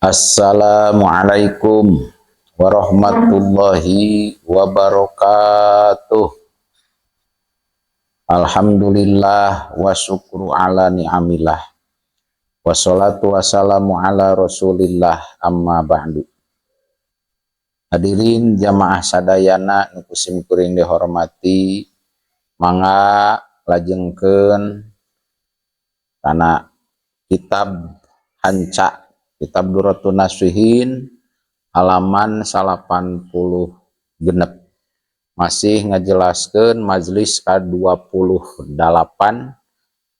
Assalamualaikum warahmatullahi wabarakatuh. Alhamdulillah wa syukru ala ni'amillah. Wassalatu wassalamu ala rasulillah, amma ba'du. Hadirin jamaah sadayana nu ku sim kuring dihormati, mangga lajengkeun kana kitab Hanca, kitab Durratun Nasihin halaman 86, masih ngajelaskeun majelis ka-28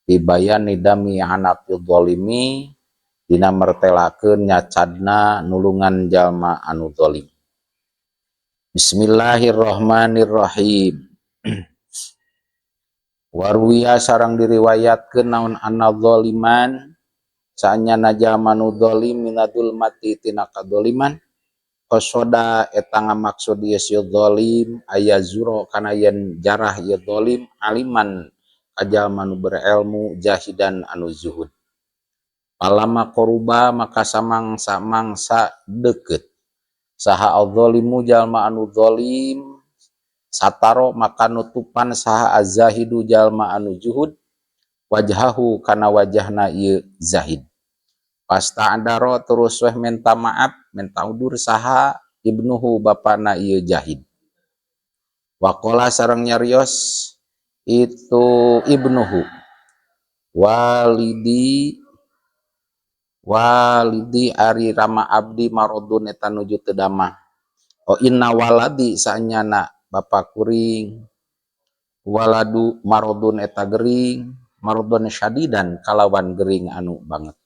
fi bayani dam'i i'anati dzalimi, dina mertelakeun nyacadna nulungan jalma anu zalim. Bismillahirrahmanirrahim. Waruwiya sareng diriwayatkeun naon anna dzaliman, saenyana jalma nu zalim, minadz-dzulmati tina kadzaliman, qasada eta ngamaksud ieu si zalim, ayazura kana yen jarah ieu zalim, aliman ka jalma nu berilmu, zahidan anu zuhud. Falamma qaruba maka samangsa-mangsa deukeut saha adzalimu jalma anu zalim, sataro maka nutupan saha azzahidu jalma anu zuhud, wajhahu kana wajahna ieu zahid. Fasta'dzara terus weh minta maaf, minta udur, saha ibnuhu bapana ieu jahid. Waqala sareng nyarios itu ibnuhu, walidi, walidi ari rama abdi, marodun eta nuju teu damang. Oh, inna waladi saenyana bapa kuring, waladu marodun eta gering, marodun syadidan kalawan gering anu banget.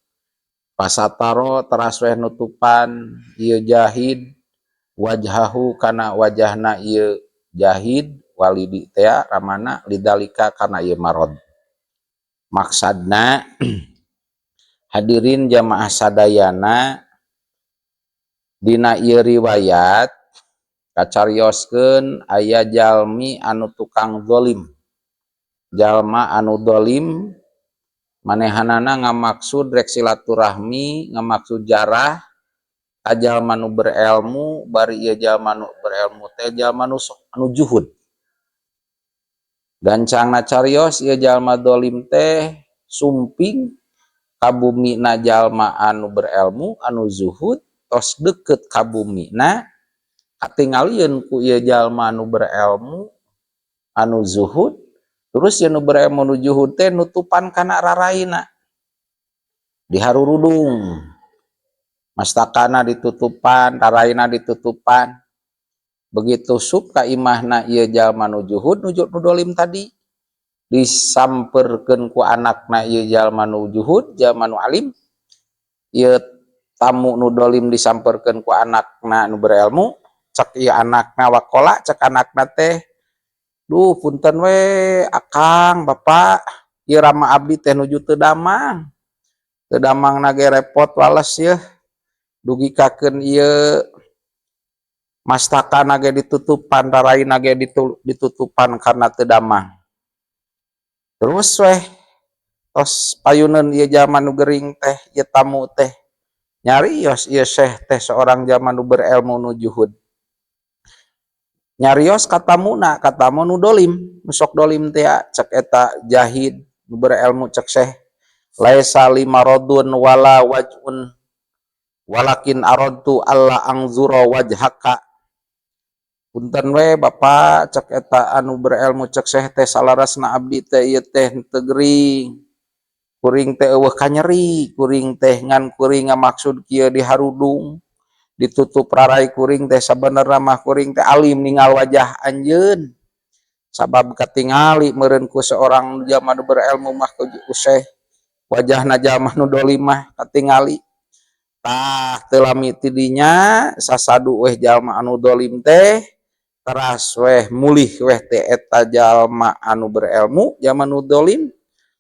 Fasataro teras weh nutupan ieu jahid, wajhahu kana wajahna ieu jahid, walidi teh ramana, lidzalika kana ieu marod. Maksadna, hadirin jamaah sadayana, dina ieu riwayat kacarioskeun aya jalmi anu tukang zalim, jalma anu zalim manehanana ngamaksud rek silaturahmi, ngamaksud jarah ka jalma nu berilmu, bari ieu jalma nu berilmu teh jalma nu sok anu juhud. Gancangna carios, ieu jalma zalim teh sumping ka bumina jalma anu berilmu anu zuhud. Tos deukeut ka bumina, katingalieun ku ieu jalma anu berilmu anu zuhud. Terus ieu nu berilmu nu zuhud teh nutupan kana raraina, diharurudung mastakana, ditutupan raraina, ditutupan. Begitu asup ka imahna ieu jalma nu juhud, nu dolim tadi disamperkeun ku anakna ieu jalma nu juhud, jalma nu alim. Ieu tamu nu dolim disamperkeun ku anakna nu berilmu. Cek ieu anakna, waqala cek anakna teh, "Duh, punten we akang, bapak, ieu rama abdi teh nuju teu damang, teu damangna ge repot wales yeuh, dugikakeun ieu mastakana ge ditutupan, raraina ge ditutupan karena teu damang." Terus weh tos payuneun ieu jalma nu gering teh, ieu tamu teh nyarios, ieu syekh teh seorang jalma nu berilmu nu juhud, nyarios ka tamuna, ka tamu nu dolim, nu sok dolim teh. Cek eta jahid nu berilmu, cek syekh, "Laisa li maradun wala waj'un, walakin aradtu alla anzura wajhaka." "Punten we bapak," cek eta anu berilmu, cek syekh teh, "salarasna abdi teh ieu teh teu gering, kuring teh euweuh kanyeri kuring teh, ngan kuring ngamaksud kieu diharudung, ditutup rarai kuring teh, sabenerna mah kuring teh alim ningal wajah anjeun, sabab katingali meureun ku seorang jalma nu berilmu mah, ku syekh, wajahna jalma nu dolim mah katingali." Tah, teu lami ti dinya sasadu weh jalma anu dolim teh, teras weh mulih weh teh eta jalma anu berilmu, jalma nu dolim.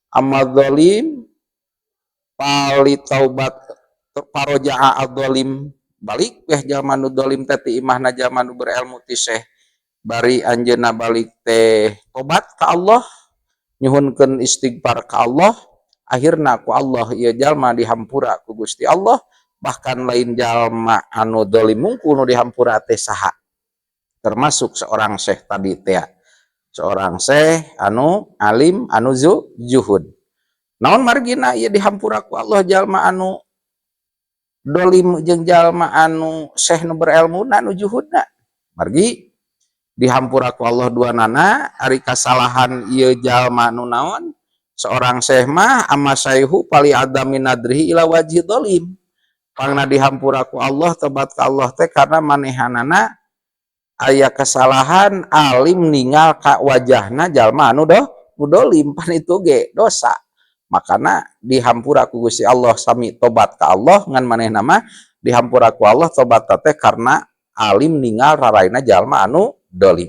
Amma dolim pali taubat paroja'a adzalim, balik weh jalma nu dolim teh ti imahna jalma nu berilmu, ti syekh, bari anjeunna balik teh tobat ka Allah, nyuhunkeun istighfar ka Allah. Akhirna ku Allah ieu jalma dihampura ku Gusti Allah. Bahkan lain jalma anu dolim mungkul nu dihampura teh saha, termasuk seorang syekh tadi teh, seorang syekh anu alim, anu zuhud. Naon margina ieu dihampura ku Allah jalma anu dolim jeung jalma anu syekh nu berilmu nu juhudna? Margi dihampura ku Allah dua nana ari kasalahan ieu jalma nu naon, seorang syekh mah amma syaihu fali adami nadrihi ila wajhi dolim. Pangna dihampura ku Allah, tobat ka Allah teh karena manehanana aya kesalahan alim ningal ka wajahna jalma anu doh nu dolim. Pan itu ge dosa, makana dihampura ku Gusti Allah sami tobat ka Allah. Ngan manehna mah dihampura ku Allah tobat teh karena alim ningal raraina jalma anu dolim.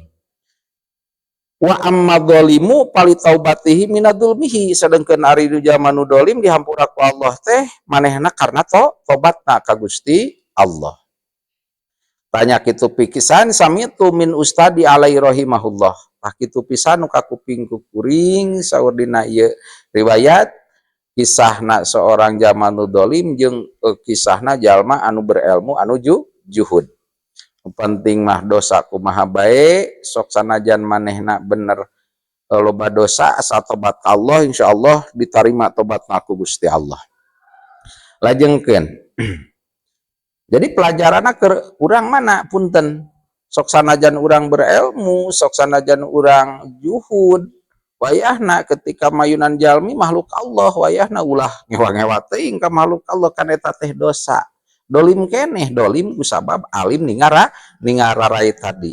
Wa amma dzalimu fali taubatihi minadzulmihi. Sedengkeun ari nu jalma nu dolim dihampura ku Allah teh manehna karena tobatna ka Gusti Allah. Tanya kitu pikisan samitu min ustadi alaihi rahimahullah. Tah, kitu pisan nu kakuping ku kuring. Saur dina ieu riwayat kisahna seorang jalma nu dolim jeung kisahna jalma anu berilmu, anu juhud. Penting mah dosa kumaha bae, sok sanajan manehna bener loba dosa, asal tobat ka Allah, insyaallah diterima tobatna ku Gusti Allah. Lajengkeun, jadi pelajaranna ke urang mana? Punten, sok sanajan urang berilmu, sok sanajan urang juhud, wayahna ketika mayunan jalmi makhluk Allah, wayahna ulah ngewa-ngewa teuing ka makhluk Allah, kan eta teh dosa, dolim keneh, dolim kusabab alim ningal rarai tadi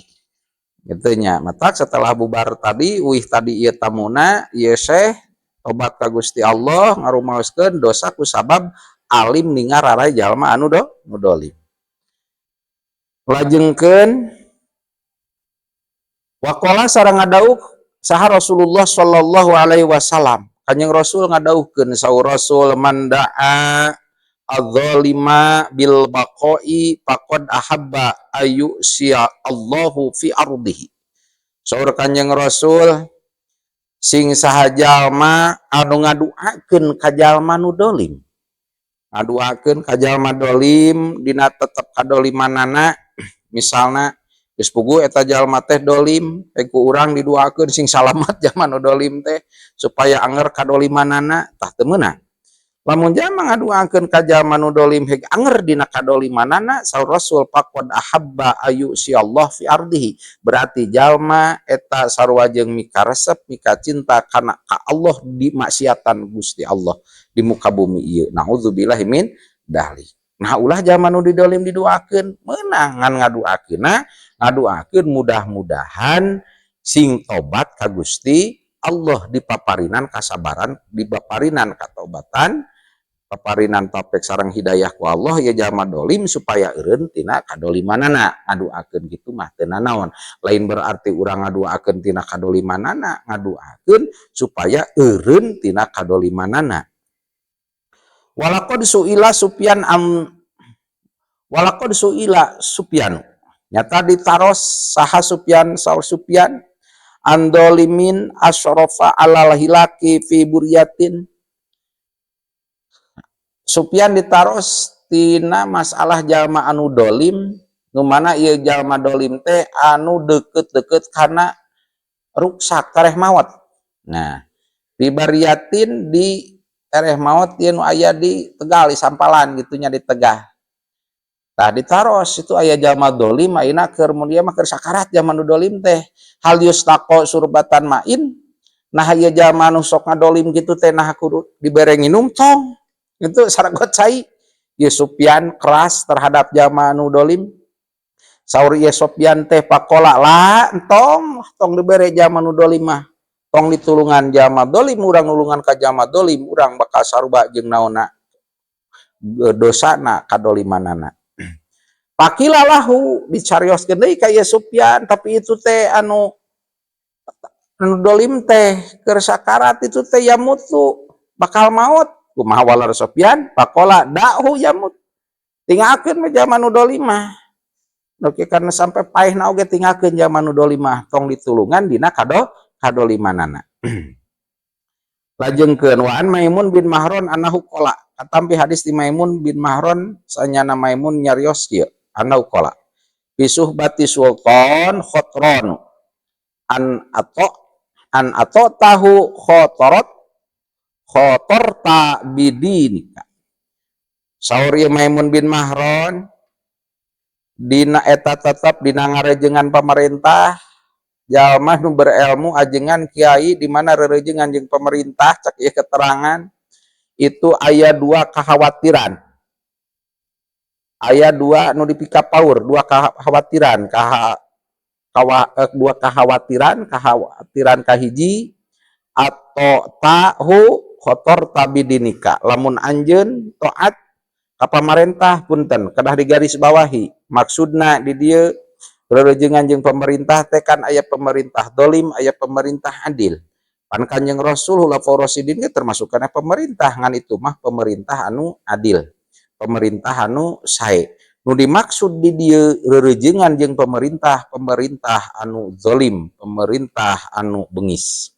gitu nya. Matak setelah bubar tadi, uih tadi ieu tamuna ieu syekh tobat ka Gusti Allah, ngarumaoskeun dosa kusabab alim ningal rarai jalma anu nu dolim. Lajengkeun, waqala sareng ngadauh saha Rasulullah sallallahu alaihi wasallam. Kanjeng Rasul ngadauhkeun, saur Rasul, man da'a adzalima bil baqai faqad ahabba ayu Allahu fi ardihi. Saur Kanjeng Rasul, sing saha jalma anu ngaduakeun ka jalma nu dolim, ngaduakeun ka jalma dolim dina tetep kadolimanana. Misalna geus puguh eta jalma teh dolim, ku urang diduakeun sing salamat jalma nu dolim teh supaya anger kadolimanana. Tah, teu meunang lamun jalma ngaduakeun ka jalma nu dolim heg anger dina kadolimanana. Saur Rasul, faqad ahabba ayu Allah fi ardihi, berarti jalma eta sarua jeung mikaresep, mika cinta kana ka Allah di maksiatan Gusti Allah di muka bumi ieu. Naudzubillahi min dzalik. Nah, ulah jalma nu didolim diduakeun, meunang ngan ngaduakeunna ngaduakeun mudah-mudahan sing tobat ka Gusti Allah, dipaparinan kasabaran, dipaparinan katobatan, paparinan taufik sareng hidayah ku Allah ya jalma dolim supaya eureun tina kadolimanana. Ngaduakeun kitu mah teu nanaon, lain berarti urang ngaduakeun tina kadolimanana, ngaduakeun supaya eureun tina kadolimanana. Walaqad suila Sufyan am walaqad suila Sufyan, nyata ditaros saha Sufyan, saur Sufyan, an dzalimin asyrafa alal hilaki fi buryatin. Sufyan ditaros tina masalah jalma anu dolim, nu mana ieu jalma dolim teh anu deket-deket kana ruksak, tareh maot. Nah, di bariatin, di tereh maot ieu nu aya di Tegal, di Sampalan gitu nya, di Tegah. Tah, ditaros itu aya jalma dolim ayeuna keur mun ieu mah keur sakarat jalma nu dolim teh, hal yustaqo surbatan ma'in? Nah, ieu jalma nu sok ngadolim kitu teh, nah kudu dibere nginum tong itu saragot cai? Ye Sufyan keras terhadap jalma nu dolim. Saur ye Sufyan teh, faqala la, entong, tong dibere jalma nu dolim mah, tong ditulungan jalma dolim. Urang nulungan ka jalma dolim, urang bakal sarua jeung naonna, dosana, kadolimanana. Faqila lahu, dicarioskeun deui ka ieu Sufyan, tapi itu teh anu anu dolim teh keur sakarat itu teh, yamutu, bakal maut. Kumaha walar Sufyan? Faqala da'hu yamut, tinggalkeun we jalma nu dolim mah. Oke, karena sampai paehna oge tinggalkeun jalma nu dolim mah, tong ditulungan dina kadolimanana. Lajengkeun, wa an Maimun bin Mahron annahu qala, katampi hadis di Maimun bin Mahron, sanyana Maimun nyarios kieu, annahu qala fi suhbati sultan khotron an ato an ato tahu khotorot khotorta bidinika. Saur ieu Maimun bin Mahron, dina eta tetep dina ngarejengan pamarentah, jalma nu berilmu ajengan kiai di mana rerejengan jeung pemerintah, cek ieu keterangan itu aya dua kekhawatiran, aya dua nu dipikapaur, dua kekhawatiran, dua kekhawatiran. Kekhawatiran kahiji, atha'tahu khatarta bidinika, lamun anjeun taat ka pamarentah. Punten, kedah digaris bawahi, maksudna di dieu rerejengan jeung pemerintah teh kan aya pemerintah dolim, aya pemerintah adil. Pan Kanjeng Rasul, Khulafaur Rasyidin ge termasuk kana pemerintah, ngan itu mah pemerintah anu adil, pemerintah anu sae. Nu dimaksud di dieu rerejengan jeung pemerintah, pemerintah anu zolim, pemerintah anu bengis.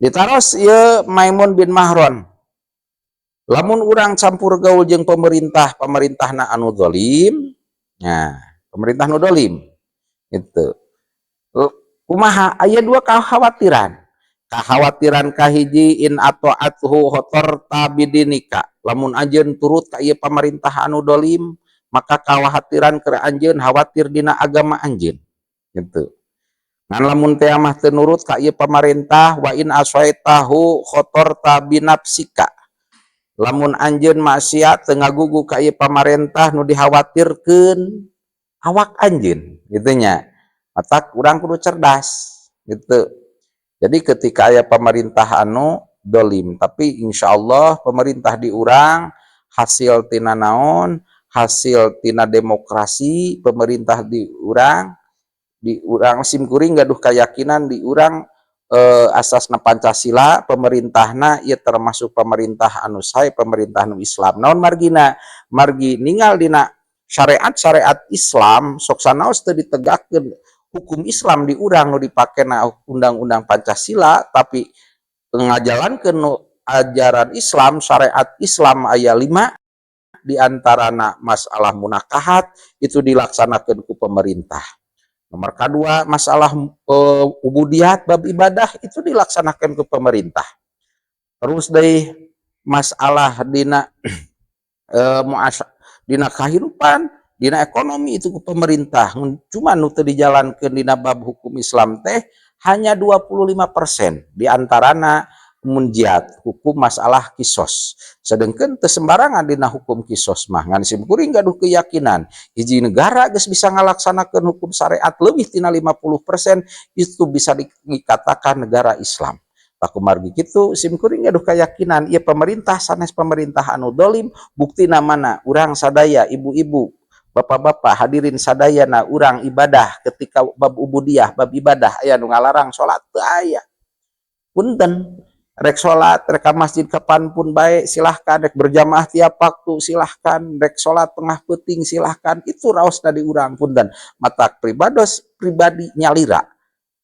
Ditaros ieu Maimun bin Mahron, lamun urang campur gaul jeung pemerintah, pemerintahna anu zolim, nah, pemerintah nu dolim itu kumaha? Aya dua kekhawatiran. Kekhawatiran kahiji, in atha'tahu khatarta bidinika, lamun anjeun turut ka ieu pamarintah anu dolim, maka kekhawatiran ke anjeun khawatir dina agama anjeun gitu. Ngan lamun teh mah teu nurut ka ieu pamarentah, wa in ashaitahu khatarta binafsika, lamun anjeun maksiat, teu ngagugu ka ieu pamarentah, nu dikhawatirkeun awak anjeun gitu nya. Matak urang kudu cerdas gitu. Jadi ketika aya pemerintah anu dolim, tapi insya Allah pemerintah di urang hasil tina naon, hasil tina demokrasi. Pemerintah di urang, sim kuring gaduh keyakinan di urang asasna Pancasila, pemerintahna ieu termasuk pemerintah anu sae, pemerintah anu Islam. Naon margina? Margi ningal dina syariat-syariat Islam, sok sanaos teu ditegakkeun hukum Islam di urang, nu dipakena undang-undang Pancasila, tapi ngajalankeun nu ajaran Islam, syariat Islam aya 5, diantarana masalah munakahat itu dilaksanakan ku pemerintah. Nomor kedua, masalah ubudiyat, bab ibadah itu dilaksanakan ke pemerintah. Terus dari masalah dina dina kehidupan, dina ekonomi itu ke pemerintah. Cuma nu teu dijalankeun dina bab hukum Islam teh hanya 25%, diantarana munjiat hukum masalah kisos. Sedangkan teu sembarangan dina hukum kisos mah. Ngan sim kuring gaduh keyakinan hiji negara geus bisa ngalaksanakeun hukum syariat leuwih tina 50%, itu bisa dikatakan negara Islam. Tah, kumargi kitu sim kuring gaduh keyakinan ieu pemerintah sanes pemerintah anu dolim. Buktina mana? Urang sadaya, ibu-ibu, bapak-bapak, hadirin sadayana, urang ibadah, ketika bab ubudiyah, bab ibadah, aya nu ngalarang salat? Teu aya. Punten, rek salat, rek ka masjid kapanpun bae silahkan, rek berjamaah tiap waktu silahkan, rek salat tengah peuting silahkan, itu raosna di urang. Punten, matak pribados pribadi nyalira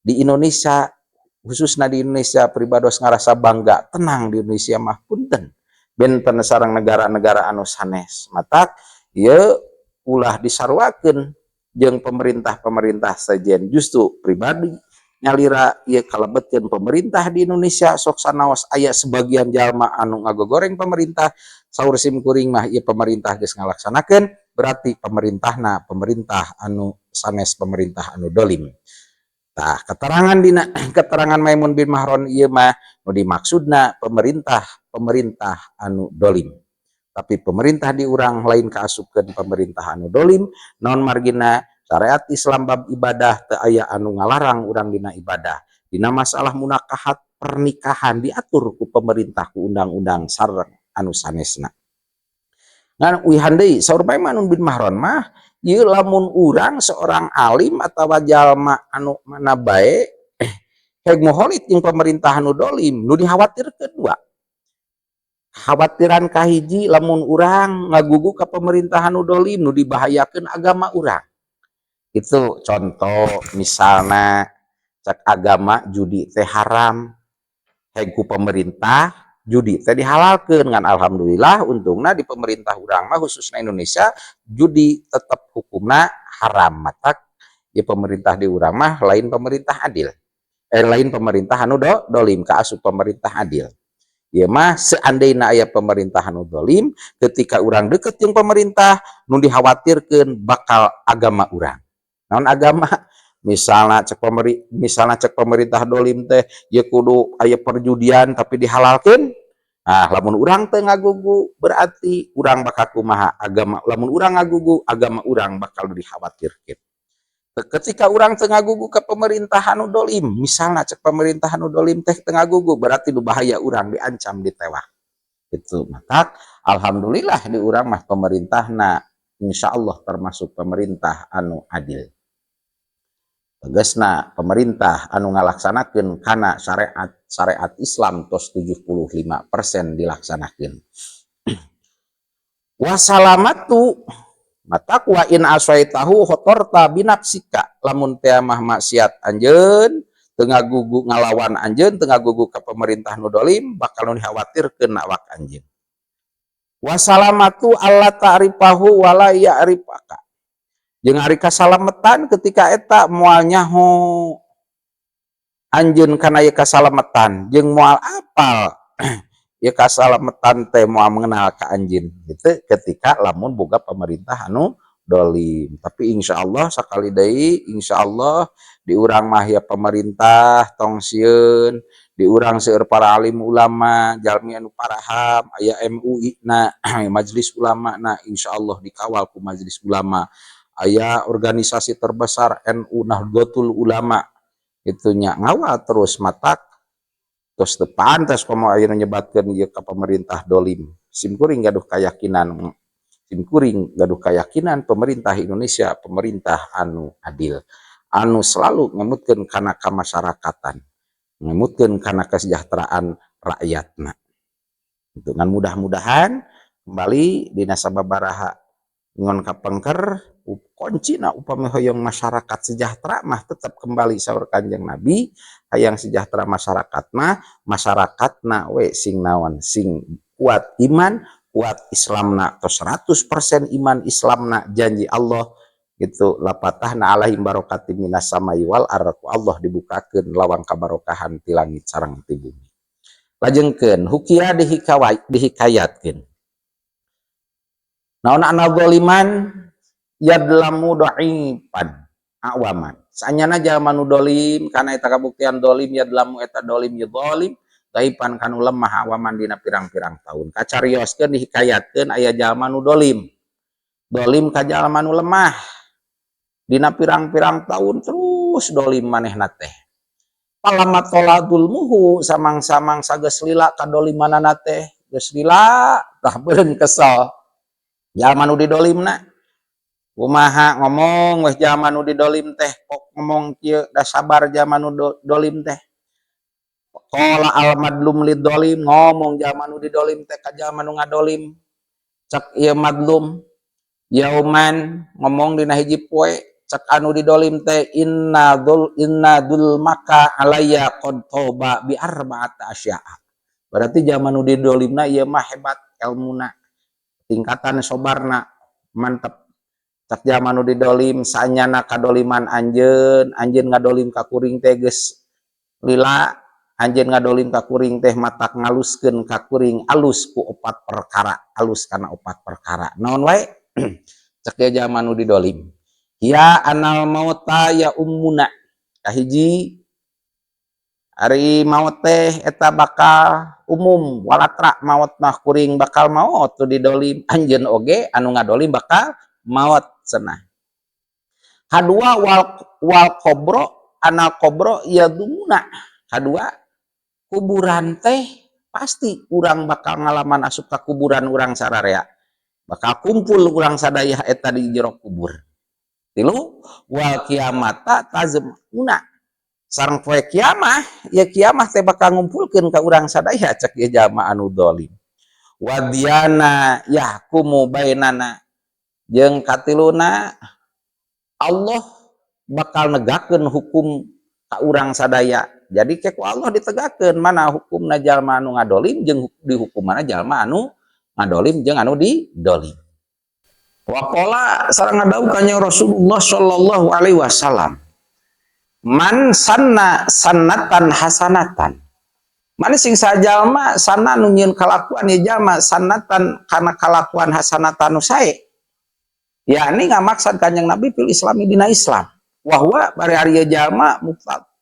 di Indonesia, khususnya di Indonesia, pribados ngarasa bangga, tenang di Indonesia mah. Punten, benten sareng negara-negara anu sanes. Matak ieu ulah disaruakeun jeung pemerintah-pemerintah sejen. Justru pribadi nyalira ieu kalebetkeun pemerintah di Indonesia, sok sanaos aya sebagian jalma anu ngagogoreng pemerintah, saur sim kuring mah ieu pemerintah geus ngalaksanakeun, berarti pemerintahna pemerintah anu sanes pemerintah anu dolim. Tah, keterangan dina keterangan Maimun bin Mahron ieu mah nu dimaksudna pemerintah pemerintah anu dolim. Tapi pemerintah di urang lain kaasupkeun pemerintah anu dolim. Naon margina? Syariat Islam bab ibadah teu aya anu ngalarang urang dina ibadah. Dina masalah munakahat, pernikahan, diatur ku pemerintah, ku undang-undang sareng anu sanesna. Ngan uihan deui, saur Maimun bin Mahron mah ieu, lamun urang seorang alim atawa jalma anu mana bae heg muholit jeung pemerintah anu dolim, nu dikhawatirkeun dua. Khawatiran kahiji, lamun urang ngagugu ka pemerintahan nu dolim, nu dibahayakeun agama urang. Itu contoh misalna cek agama judi teh haram. Heg ku pemerintah judi teh dihalalkeun, ngan alhamdulillah untungna di pemerintah urang mah, khususnya Indonesia, judi tetap hukumna haram. Matak ya pemerintah di urang mah lain pemerintah adil, eh, lain pemerintah anu dolim, kaasup pemerintah adil. Ieu mah seandainya aya pemerintah anu dolim, ketika urang deket jeung pemerintah, nu dikhawatirkeun bakal agama urang. Naon agama? Misalnya cek pemerintah dolim teh ya kudu aya perjudian tapi dihalalkeun. Nah, lamun urang teu ngagugu, berarti urang bakal kumaha agama? Lamun urang ngagugu, agama urang bakal dikhawatirkeun. Ketika urang teu ngagugu ke pemerintahan anu dolim, misalnya cek pemerintahan anu dolim teh teu ngagugu, berarti nu bahaya urang diancam ditewak. Itu matak alhamdulillah di urang mah pemerintahna insya Allah termasuk pemerintah anu adil. Tegasna pemerintah anu ngalaksanakeun kana syariat syariat Islam tos 75% dilaksanakeun. Wasalamatu, matak wa in asaitahu khotorta binafsika, lamun teh mah maksiat anjeun, teu ngagugu ngalawan anjeun, teu ngagugu ka pemerintah nu dolim, bakal nu dikhawatirkeun awak anjeun. Wasalamatu alla ta'rifahu wala ya'rifaka, jeung ari kasalametan ketika eta moal nyaho anjeun kana ieu kasalametan, jeung moal apal ieu kasalametan teh, moal mengenal ka anjeun gitu ketika lamun boga pemerintah anu dolim. Tapi insya Allah, sakali deui, insya Allah di urang mah ya pemerintah tong sieun, di urang seueur para alim ulama, jalmi anu paraham, aya MUI na, Majelis Ulama na, insya Allah dikawal ku Majelis Ulama, aya organisasi terbesar NU, Nahdlatul Ulama, itunya ngawal terus. Matak terus teu pantes komo ayeuna nyebatkeun ieu ka pemerintah dolim. Simkuring gaduh keyakinan pemerintah Indonesia pemerintah anu adil, anu selalu ngemutkeun kana kamasyarakatan, ngemutkeun kana kesejahteraan rakyatna. Dengan mudah-mudahan kembali dina sababaraha ngon kapengker, kuncina upami hoyong masyarakat sejahtera mah tetap kembali saur Kanjeng Nabi, hayang sejahtera masyarakat mah masyarakatna we sing naon, sing kuat iman, kuat Islamna, atau 100% iman Islamna, janji Allah gitu lapatahna alaihim barokati minas samai wal ardh, Allah dibukakeun lawang kabarokahan ti langit sareng ti bumi. Lajengkeun hukiya, dihikayatkeun naon, anna zaliman yadlamu dhaifan awaman, sanyana jalma nu dolim kana eta kabuktian dolim, yadlamu eta dolim, ya dolim dhaifan kanu lemah, awaman dina pirang-pirang tahun. Kacarioskeun, dihikayatkeun aya jalma nu dolim, dolim ka jalma nu lemah dina pirang-pirang tahun, terus dolim manehna teh. Falamma thola dzulmuhu, samang-samang sageus lila kadolimanana teh, geus lila tah, beureun kesel jalma nu didolimna. Kumaha ngomong weh jalma nu didolim teh, kok ngomong kieu, da sabar jalma nu dolim teh. Qala al madlum liddolim, ngomong jalma nu didolim teh ka jalma nu ngadolim. Cek ieu madlum, yauman, ngomong dina hiji poe, cek anu didolim teh, inna dzulmaka alayya qad thoba bi arba'ati asya'a. Berarti jalma nu didolimna ieu mah hebat elmuna, tingkatan sobarna mantep. Cek jalma nu didolim, sanyana kadoliman anjeun, anjeun ngadolim ka kuring teh geus lila, anjeun ngadolim ka kuring teh matak ngaluskeun ka kuring alus ku opat perkara, alus kana opat perkara. Naon wae? Cek jalma nu didolim, ya anal mauta ya ummuna, kahiji ari maut teh eta bakal umum walatra maut mah, kuring bakal maot tu didolim, anjeun oge anu ngadolim bakal maot cenah. Kadua, wal wal kobro, anal kobro yadumuna, kadua kuburan teh pasti urang bakal ngalaman asup ka kuburan, urang sararea bakal kumpul urang sadaya eta di jero kubur. Tilu, wal kiamata tazmuna, sareng poe kiamah ya, kiamah teh bakal ngumpulkeun ka urang sadaya. Cek ieu jalma anu dolim, wadiana yahkumu bainana, jeung katiluna Allah bakal negakeun hukum ka urang sadaya. Jadi ke ku Allah ditegakkeun mana hukumna jalma anu ngadolim jeung dihukum mana jalma anu ngadolim jeung anu didolim. Waqala, sareng ngadawuh kanjeng Rasulullah sallallahu alaihi wasallam, man sanna sannatan hasanatan, mana sing sajalma, sanna nu nyieun kalakuan ieu jalma, sannatan kana kalakuan, hasanatan nu sae, yakni ngamaksad kanjeng Nabi fil islami dina Islam, wahwa bari ari ieu jalma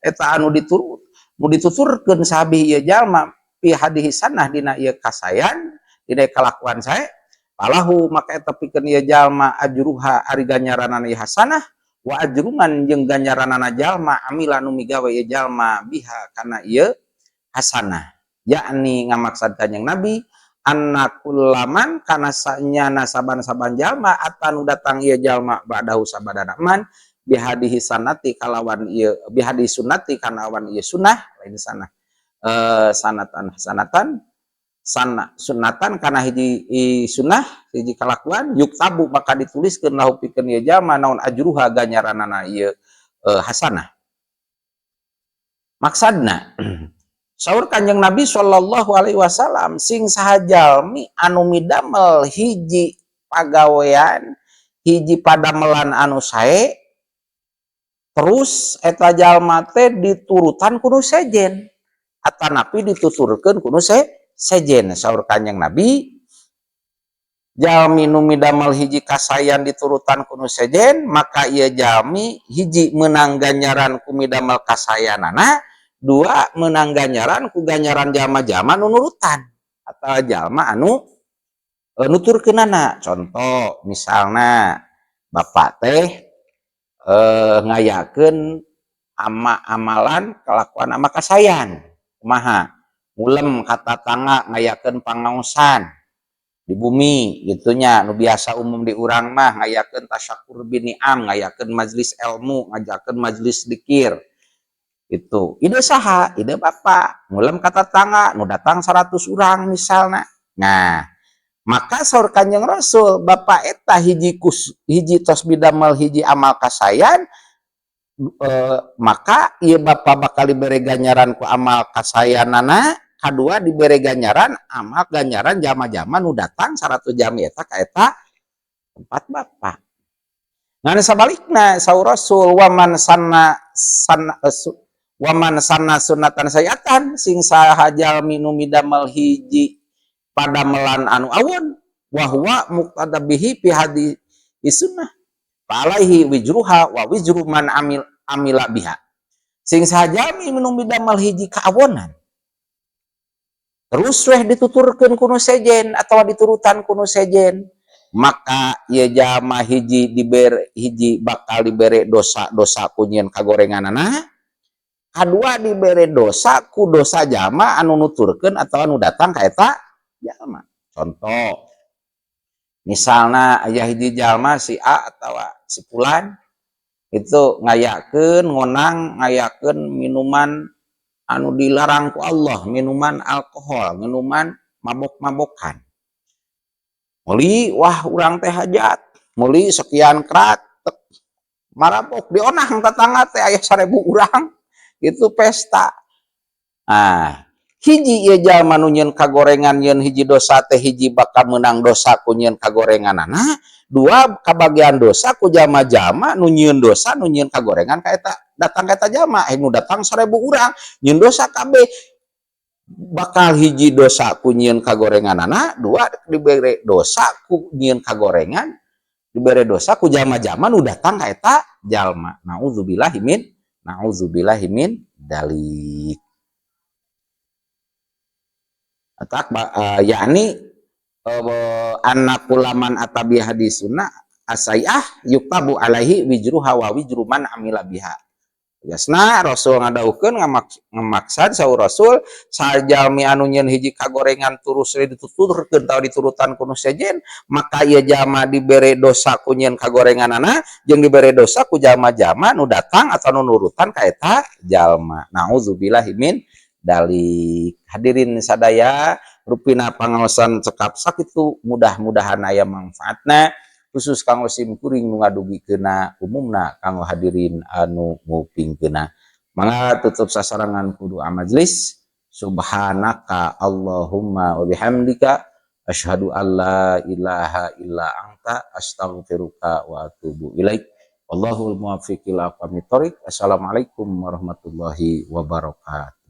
eta anu diturut nu dituturkeun sabi ieu jalma fi hadihi sanah dina ieu kasayan, dina kalakuan sae, falahu maka eta pikeun ieu jalma ajruha ari ganjaranana ieu hasanah, wa ajruman jeung ganjaranana jalma amila nu migawe ieu jalma biha kana ieu hasanah. Yakni ngamaksad kanjeng Nabi anna kullaman kana sanyana saban-saban jalma ata nu datang ieu jalma ba'dahu sabadana man bihadihi sanati kalawan ieu, bihadihi sunnati kalawan ieu sunnah, lain sanah, sanatan sanatan sana sunatan kana hiji sunnah, hiji kalakuan, yuktabu maka dituliskeun lahu pikeun ieu jalma naon ajruha ganjaranana ieu hasanah. Maksadna saur kanjeng Nabi sallallahu alaihi wasallam, sing saha jalmi anu midamel hiji pagawean, hiji padamelan anu sae, terus eta jalma teh diturutan ku nu sejen atanapi dituturkeun ku nu sejen, saur kanjeng Nabi, jalmi nu midamel hiji kasayan diturutan ku nu sejen, maka ieu jalmi hiji menang ganjaran ku midamel kasayanana, dua menang ganjaran ku ganjaran jalma-jalma nu nurutan atau jalma anu nuturkeunana. Contoh misalna bapak teh ngayakeun ama amalan kelakuan ama kasayan, kumaha, ngulem ka tatangga, ngayakeun pangaosan di bumi gitunya, nu biasa umum di urang mah ngayakeun tasyakur bini'am, ngayakeun majelis ilmu, ngajakeun majelis dikir. Itu ide saha? Ide bapak. Ngulem ka tatangga, nu datang 100 orang misalnya. Nah, maka saur kanjeng Rasul, bapak eta hiji kus, hiji tos bidamel hiji amal kasayan, maka ieu bapak bakal dibere ganjaran ku amal kasayanana, kadua dibere ganjaran amal ganjaran jalma-jalma nu datang 100 jalmi eta ka eta tempat bapak. Ngan sabalikna saur Rasul, waman sanna sanna waman sanna sunatan sayatan, sing saha jalmi nu midamel hiji padamelan anu awon, wa huwa muqtada bihi fi hadi sunnah, alaihi wijruha wa wijru man amila biha. Sing saha jalmi nu midamel hiji kaawonan, terus weh dituturkeun ku nu sejen atau diturutan ku nu sejen, maka ieu jalma hiji dibere, hiji bakal dibere dosa-dosa ku nyieun kagorenganana, kadua dibere dosa ku dosa jalma anu nuturkeun atau anu datang ka eta jalma. Contoh misalna aya hiji jalma si A atau si fulan itu ngayakeun ngonang, ngayakeun minuman anu dilarang ku Allah, minuman alkohol, minuman mabok-mabokan. Meuli, wah, urang teh hajat, meuli sekian krat tek, marabok, dionang tetangga teh aya 1000 urang itu pesta. Nah, hiji ieu jalma nu nyieun kagorengan, nyieun hiji dosa teh, hiji bakal menang dosa ku nyieun kagorenganana, dua kabagian dosa ku jalma-jalma nu nyieun dosa, nu nyieun kagorengan ka eta, datang ka eta jalma. Nu datang 1000 urang nyieun dosa kabeh, bakal hiji dosa ku nyieun kagorenganana, dua dibere dosa ku nyieun kagorengan, dibere dosa ku jalma-jalma nu datang ka eta jalma. Naudzubillahi min, naudzubillahi min dalik. Atak yakni anna kullaman ata bi hadis sunnah asai'ah yuktabu alaihi wijruha wa wijru man amila biha. Tegasna Rasul ngadawuhkeun, ngamaksad saur Rasul, sajalmi anu nyieun hiji kagorengan terus dituturkeun atawa diturutan ku nu sejen, maka ieu jalma dibere dosa ku nyieun kagorenganana jeung dibere dosa ku jalma-jalma nu datang atau nu nurutan ka eta jalma. Naudzubillahi min dalik. Hadirin sadaya, rupina pangaosan cekap sakitu, mudah-mudahan aya manfaatna, khusus kanggo sim kuring nu ngadugikeunna, umumna kanggo hadirin anu ngupingkeunna. Mangga tutup sasarengan ku doa majlis. Subhanaka Allahumma wa bihamdika, asyhadu an la ilaha illa anta, astaghfiruka wa atubu ilaik. Wallahul muwaffiq ila aqwamit thoriq. Assalamualaikum warahmatullahi wabarakatuh.